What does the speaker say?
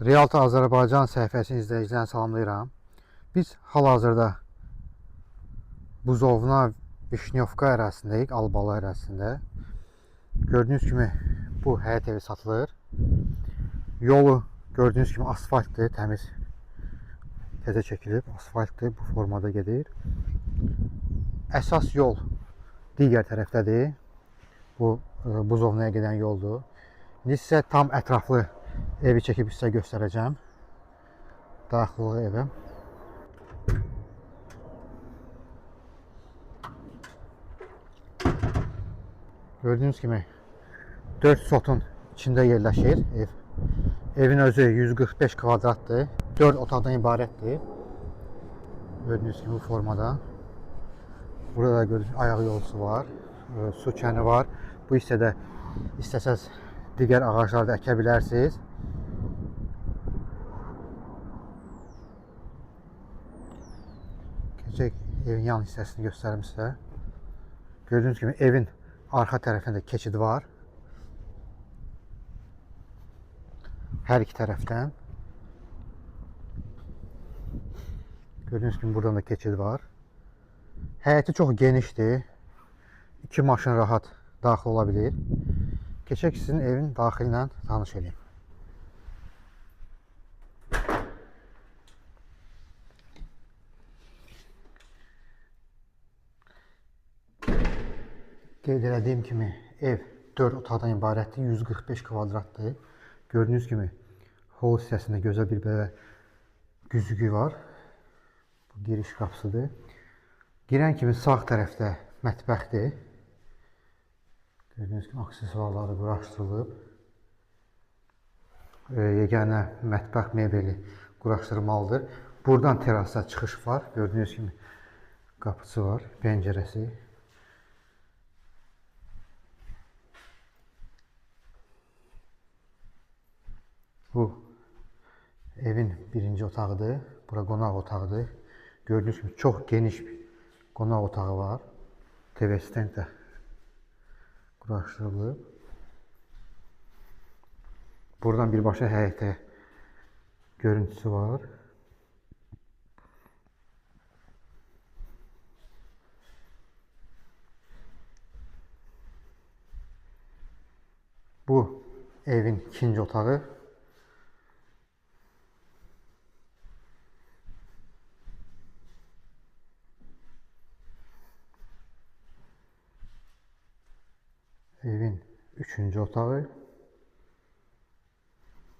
Realta Azərbaycan səhifəsinin izləyicilərini salamlayıram. Biz hal-hazırda Buzovna Vişnyovka ərazisindəyik, Albalı ərazisində. Gördüyünüz kimi bu həyət evi satılır. Yolu gördüyünüz kimi asfaltdır, təmiz, təzə çəkilib, asfaltdır, bu formada gedir. Əsas yol digər tərəfdədir. Bu Buzovnaya gedən yoldur. İndi sizə tam ətraflı evi çəkib sizə göstərəcəm. Daxili evə. Gördüyünüz kimi 4 sotun içində yerləşir ev. Evin özü 145 kvadratdır. 4 otaqdan ibarətdir. Gördüyünüz kimi bu formada. Burada da gördüyünüz ayaq yolusu var, su çəni var. Bu hissədə istəsəz digər ağaclar da əkə bilərsiniz. Keçək evin yan hissəsini göstərim sizə. Gördüyünüz kimi evin arxa tərəfində keçid var. Hər iki tərəfdən. Gördüyünüz kimi buradan da keçid var. Həyəti çox genişdir. İki maşın rahat daxil ola bilir. Keçək sizin evin daxili ilə tanış edeyim. Qeyd elədiyim kimi ev 4 otaqdan ibarətdir, 145 kvadratdır. Gördüyünüz kimi hol hissəsində gözəl bir belə güzgü var. Bu giriş qapısıdır. Girən kimi sağ tərəfdə mətbəxdir. Gördüyünüz kimi aksesuarları quraşdırılıb. Yeganə mətbəx mebeli quraşdırılmalıdır. Buradan terasa çıxış var. Gördüyünüz kimi qapısı var, pəncərəsi. Bu evin birinci otağıdır. Bura qonaq otağıdır. Gördüyünüz kimi çox geniş bir qonaq otağı var. TV stand də quraşdırılıb. Buradan birbaşa həyətə görüntüsü var. Bu evin ikinci otağı. Evin üçüncü otağı.